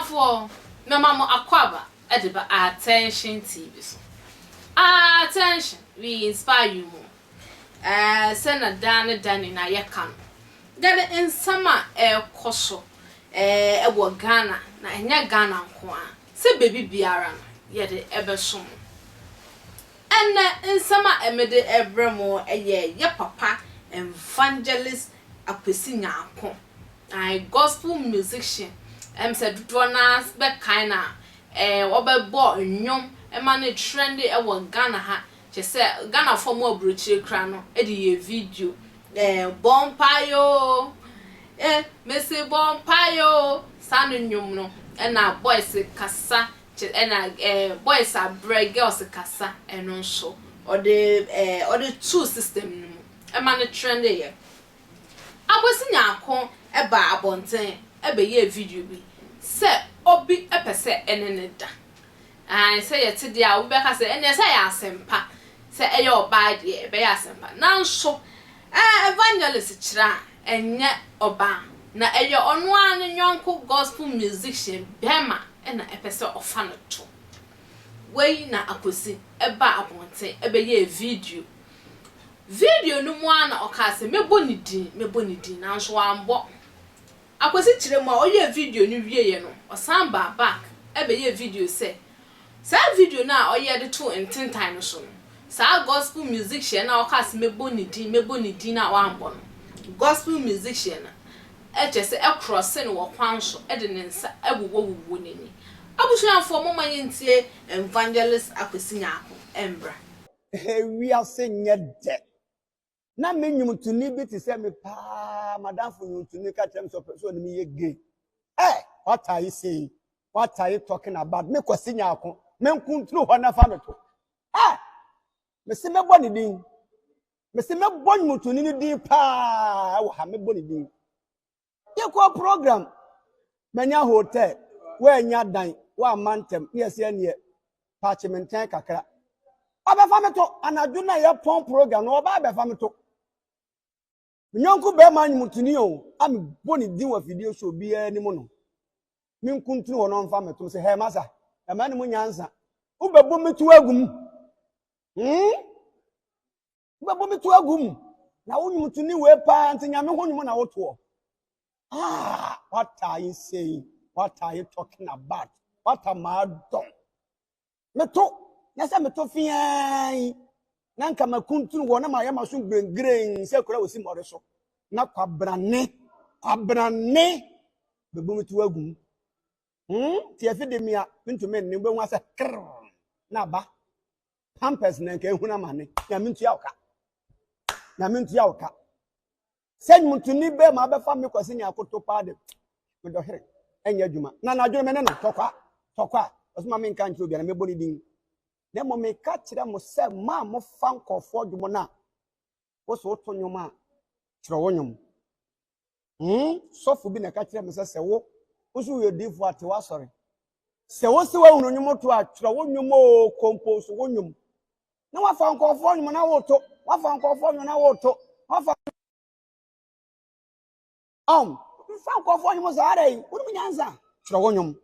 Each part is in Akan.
Abusuafoɔ, mɛma mo akwaaba de ba Attention TV so. Attention, we inspire you more. Ɛɛ sɛ na daa ne da nyinaa yɛka no, yɛde nsɛm a ɛrekɔ so ɛɛ wɔ Ghana, na ɛnyɛ Ghana nko ara, sɛ baabi biara no, yɛde ɛbɛso mo. Ɛnnɛ nsɛm a mede rebrɛ mo yɛ yɛ papa Evangelist Akwasi Nyarko, ae gospel musician, ɛm sɛ dodoɔ no ara bɛkae no a, ɛɛ ɔbɛbɔ nnwom ma no trende wɔ Ghana ha, kyerɛ sɛ Ghanafoɔ a wɔwɔ aburokyire koraa no de yɛ video, ɛɛ bɔ mpaeɛ oo, eh mese bɔ mpaeɛ oo, saa no nnwom no ɛna boys kasa kyɛ ɛna ɛɛ boys abrɛ girls kasa ɛno nso ɔde ɛɛ ɔde too system no mu ɛma no trende yɛ. Akwasi Nyarko baa abɔnten bɛyɛɛ video bi sɛ obi pɛ sɛ ɛne no da. Aane, sɛ yɛte deɛ a, obi bɛka sɛ ɛnneɛ sɛ ɛyɛ asɛmpa, sɛ ɛyɛ ɔbaa deɛ ɛbɛyɛ asɛmpa. Nanso ɛɛ evangelist kyerɛ a, ɛnyɛ ɔbaa, na ɛyɛ ɔno ara ne yɔnko gospel musician bɛrima na ɛpɛ sɛ ɔfa no to. Wei na Akwasi baa abɔnten bɛyɛɛ video. Video no mu ara na ɔkaa sɛ, Mɛbɔ ne din, mɛbɔ ne din, nanso wammɔ. Akwasi kyerɛ mu a ɔyɛɛ video no wieeɛ no, ɔsan baa back bɛyɛɛ video sɛ, saa video no a ɔyɛɛ de too ntentan no so no, saa gospel musician no a ɔkaa sɛ mɛbɔ ne din, mɛbɔ ne din no a wammɔ no, gospel musician no kyerɛ sɛ ɛkrɔse no wɔ kwan so de ne nsa wowɔwowɔ n'ani. Abusuafoɔ momma yɛntie Evangelist Akwasi Nyarko mmra. Wiase nyɛ dɛ. Na me nnwomtoni bi te sɛ me paa, m'adamfo nnwomtoni ka kyerɛ me sɛ ɔpɛ sɛ ɔne me yɛ gay. Eh, what are you saying? What are you talking about? Me Kwasi Nyarko, me nkuntunu hɔ na fa me to. Eh, mese mɛbɔ ne din. Mese mɛbɔ nnwomtoni no din paa wɔ ha, mɛbɔ ne din. Yɛkɔɔ program, manya hotel, woannya dan, woamma ntɛm, ne yɛsɛ ɛneɛ paakye me nkyɛn kakra. Ɔbɛfa me to anadwo na yɛpɔn program no, ɔba abɛfa me to. Me nyɔnko bɛrima nwomtoni o, a mebɔ ne din wɔ afidie so obiara anim no. Me nkuntunu hɔ no ɔmfa me to sɛ, hɛ masa, ɛma ne mu nyansa. Wobɛbɔ me to agu mu. Hmm? Wobɛbɔ me to agu mu. Na wo nnwomtoni wei paa nti nyame ho nnwom na wotoɔ. Ah, what are you saying? What are you talking about? What am I done? Meto, na sɛ meto fiaa yi, na nka makuntunu wɔ na mayɛ maso grengren sɛ kura wɔsi mmɔre so. Na kwabrane, kwabrane, bɛbɔ me to agu mu. Hmm, tiafi de mia, mentumi nne, wobɛhu asɛ krrr, na aba. Pampers na nka ehunu amane. Nyame ntua wo ka. Nyame ntua wo ka. Sɛ nnwontoni bɛɛ ma abɛfa me kwasi ne akoto paa de medɔhere ɛnyɛ adwuma. Na anadwo me ne no tɔkwa tɔkwa ɔsoma me nka nkyerɛ obiara mɛbɔ ne din. Na mmom meka kyerɛ mo sɛ mo a mofa nkurɔfoɔ dwom no a wo so woto nnwom a kyerɛ wo nnwom. Hmm, sɔfo bi na ɛka kyerɛ me sɛ sɛ wo wo nso woyɛ odiifo a te w'asɔre. Sɛ wo se woahunu nnwom to a twerɛ wo nnwom o compose wo nnwom. Na wafa nkurɔfoɔ nnwom na woto, wafa nkurɔfoɔ nnwom na woto, wafa ɔm fa nkurɔfoɔ nnwom saa ara yi, wonim nyansa twerɛ wo nnwom.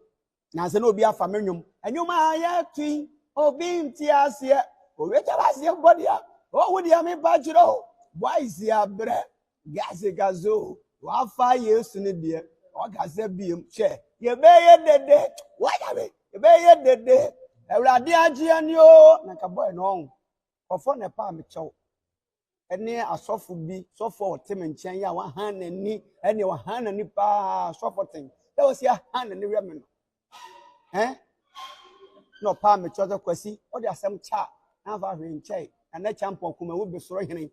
Nansa na obi afa me nnwom, nnwom a yɛto yi, obi nte aseɛ, obi kyɛ aseɛ bɔ deɛ, owu deɛ mepa kyerɛ o, boys abrɛ, Gase gazo, wafa Yesu ne deɛ, ɔkasa biem, hwɛ, yɛbɛyɛ dede, wayare, yɛbɛyɛ dede, Awurade agye ani o, na nka bɔyɛ no ɔho, kɔfɔ na ɛpa me kyɛw, ɛne asɔfo bi, sɔfo a ɔte me nkyɛn yi a wahan n'ani, ɛne wahan n'ani paa, sɔfo ten, sɛ wɔsi ahan n'ani wɛ me no, ɛn, na ɔpaa me kyɛw sɛ Kwasi, ɔde asɛm kyɛ a, na afa hwee nkyɛe, na na kyampɔn kumawu besoro hene,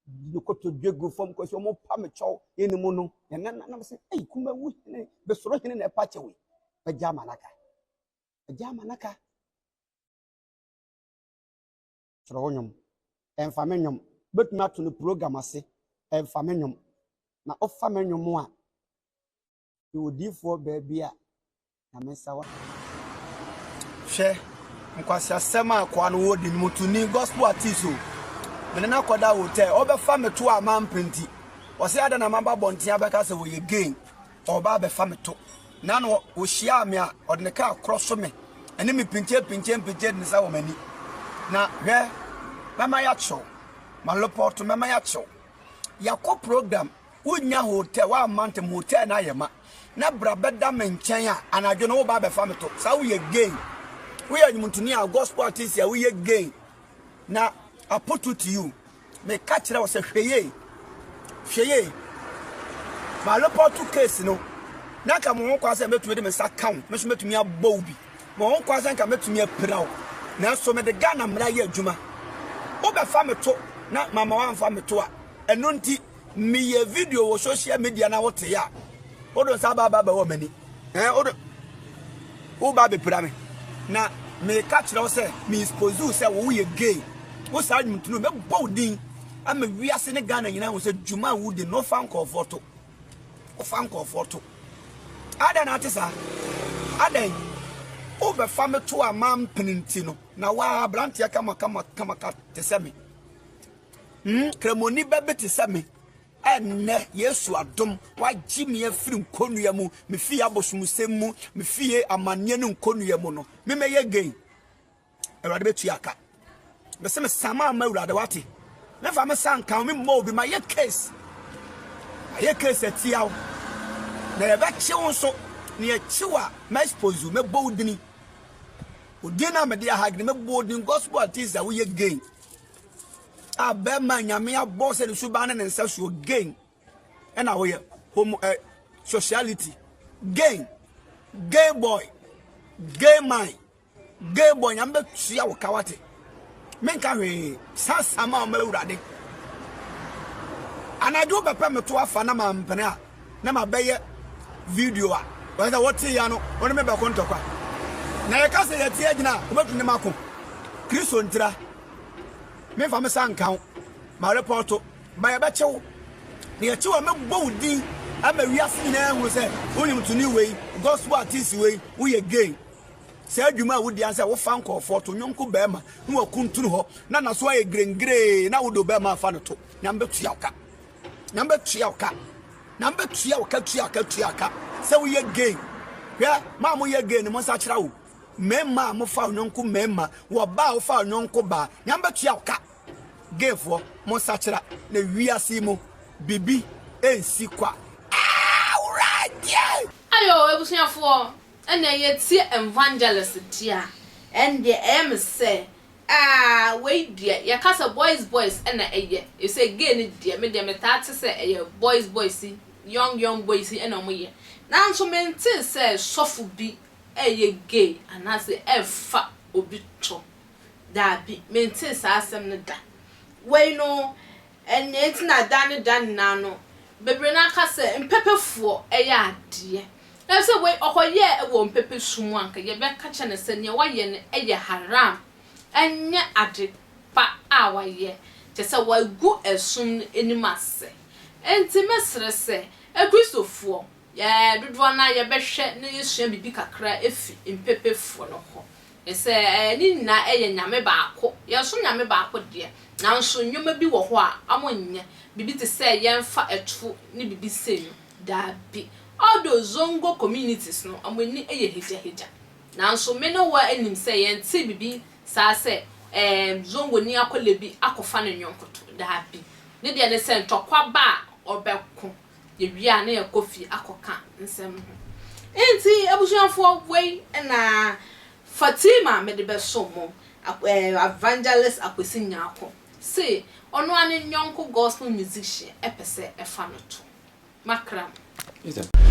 de kotodwe gu fam kɔ sɛ wɔn pa me kyɛw yɛn mu no yɛn nan nam sɛ ɛyi kumawu hene besoro hene na ɛpa kyɛw yi ɛgya ama n'aka ɛgya ama n'aka twerɛ wo nnwom ɛnfa me nnwom bɛtumi ato no program ase ɛnfa me nnwom na ɔfa me nnwom a Mewɔ diifoɔ baa bi a Nyame nsa wɔ. Hwɛ nkwaseasɛm a akoa no wɔ di no mutuni gospel artist o mene no akɔda hotel ɔbɛfa me to a mampɛ nti ɔsɛ adɛn na maba abɔnten abɛka sɛ wɔyɛ gay ɔba abɛfa me to. Na no ɔhyiaa me a, ɔde ne kaa korɔ so me, ɛne me pinkye pinkye mpinkye de ne nsa wɔ m'ani. Na hwɛ, mɛma yɛakyew, malopɔto mɛma yɛakyew. Yɛakɔ program, wonnya hotel, woamma ntɛm, hotel no ayɛ ma. Na bra bɛda me nkyɛn a, anadwo no woba abɛfa me to. Saa woyɛ gay. Woyɛ nnwomtoni a, gospel artist a, woyɛ gay. Na I put it to you. Meka kyerɛ wo sɛ hwɛ yie. Hwɛ yie. Ma report case no. Na nka mo ho kwan sɛ mɛtumi de me nsa ka wo. Me nso mɛtumi abɔ wo bi. Mo ho kwan sɛ nka mɛtumi apira wo. Nanso mede Ghana mmara yɛ adwuma. Wobɛfa me to na mama woamfa me to a, ɛno nti meyɛ video wɔ social media na wote a, wode nsa aba aba wɔ m'ani. Ɛn wode woba abɛpira me. Na meka kyerɛ wo sɛ me expose wo sɛ woyɛ gay. Wo saa nnwomtoni mɛbɔ wo din ama wiase ne Ghana nyinaa hu sɛ dwuma a wodi no wofa nkurɔfoɔ to. Wofa nkurɔfoɔ to. Adɛn na ate saa? Adɛn? Wobɛfa me to a mampene nti no, na waa aberanteɛ kama kama kama ka te sɛ me. Hmm, kramoni bɛbe te sɛ me. Ɛnnɛ, Yesu adom, wagye me afiri nkɔnnua mu, me fie abosomsɛm mu, me fie amanneɛ ne nkɔnnua mu no, me mɛyɛ gay. Awurade bɛtua ka. Mese me sama ama Awurade wate. Mefa me sa nka wo, memmɔ obi, mayɛ case. Mayɛ case atia wo. Na yɛbɛkye wo nso, na yɛkye wo a, mɛ expose wo, mɛbɔ wo dini. Odin na mede ahag no, mɛbɔ wo din, gospel artist a woyɛ gay. A bɛrima nyame abɔ sɛ ne suban ne ne nsa soɔ gay. Ɛna woyɛ homo eh, sociality gay, gay boy, gay man. Gay boy nyame bɛtua wo ka wate. Menka hwee sansa ma ɔma awurade. Anadwo bɛpɛ me to afa na mampene a na mabɛyɛ video a wɔyɛ sɛ wote ya no wo ne me bɛko ntɔkwa. Na yɛka sɛ yɛte agyina a wobɛtumi ne mako. Kristo ntira memfa me sa nka wo ma repɔto ba yɛbɛkye wo na yɛkye wo a mɛbɔ wo din ama wiase nyinaa ahu sɛ wonim toni wei gospel artist wei woyɛ gay. Saa adwuma a wodi ara ne sɛ wofa nkurɔfoɔ to yɔnko barima na wakuntunu hɔ na n'aso ayɛ girengiren na wode ɔbarima afa no to. Nyame bɛtua wo ka. Nyame bɛtua wo ka. Nyame bɛtua wo ka tua wo ka tua wo ka sɛ woyɛ gay. Hwɛ, ma a moyɛ gay no mo nsa kyerɛ wo. Mmarima a mofa ɔyɔnko mmarima, wɔ baa a wofa ɔyɔnko baa, Nyame bɛtua wo ka. Gayfoɔ, mo nsakyera na wiase yi mu biribi nsi kwa. Awurade! Ayo abusuafoɔ ɛnɛ yɛtie evangelist deɛ a ɛndeɛ ɛyɛ me sɛ aah wei deɛ yɛka sɛ boys boys ɛna ɛyɛ efisɛ gay no deɛ me deɛ metaa te sɛ ɛyɛ boys boys yi young young boys yi ɛna wɔyɛ nanso mentee sɛ sɔfo bi ɛyɛ gay anaasɛ ɛfa obi to daabi mentee saa asɛm no da wei no Nea enti na da ne da nyinaa no, bebree no ara ka sɛ mpɛpɛfoɔ yɛ adeɛ. Efisɛ wei ɔkɔyɛɛ wɔ mpɛpɛ su mu anka yɛbɛka kyerɛ no sɛ nea wayɛ no yɛ haram, ɛnyɛ ade pa a wayɛ, kyerɛ sɛ wagu ɛsom no anim ase. Enti mɛsrɛ sɛ Akristofoɔ, yɛn dodoɔ no ara yɛbɛhwɛ na yɛasua biribi kakra afi mpɛpɛfoɔ no hɔ. Sɛ ne nyinaa yɛ Nyame baako. Yɛsom Nyame baako deɛ, nanso nneɛma bi wɔ hɔ a wɔnyɛ. Biribi te sɛ yɛmfa ɛto ne biribi sei no, daabi. Although Zongo communities no, wɔn ani yɛ hagyahagya. Nanso me ne wo ara nim sɛ yɛntee biribi saa sɛ ɛɛm Zongoni akwadaa bi akɔfa ne yɔnko to, daabi. Ne deɛ ne sɛ ntɔkwa ba a, ɔbɛko. Yɛwie a na yɛkɔ fie akɔka nsɛm ho. Enti abusuafoɔ wei na Fatima mede bɛsom mo, Evangelist Akwasi Nyarko se ɔno ara ne yɔnko gospel musician pɛ sɛ ɛfa no to. Makra mo.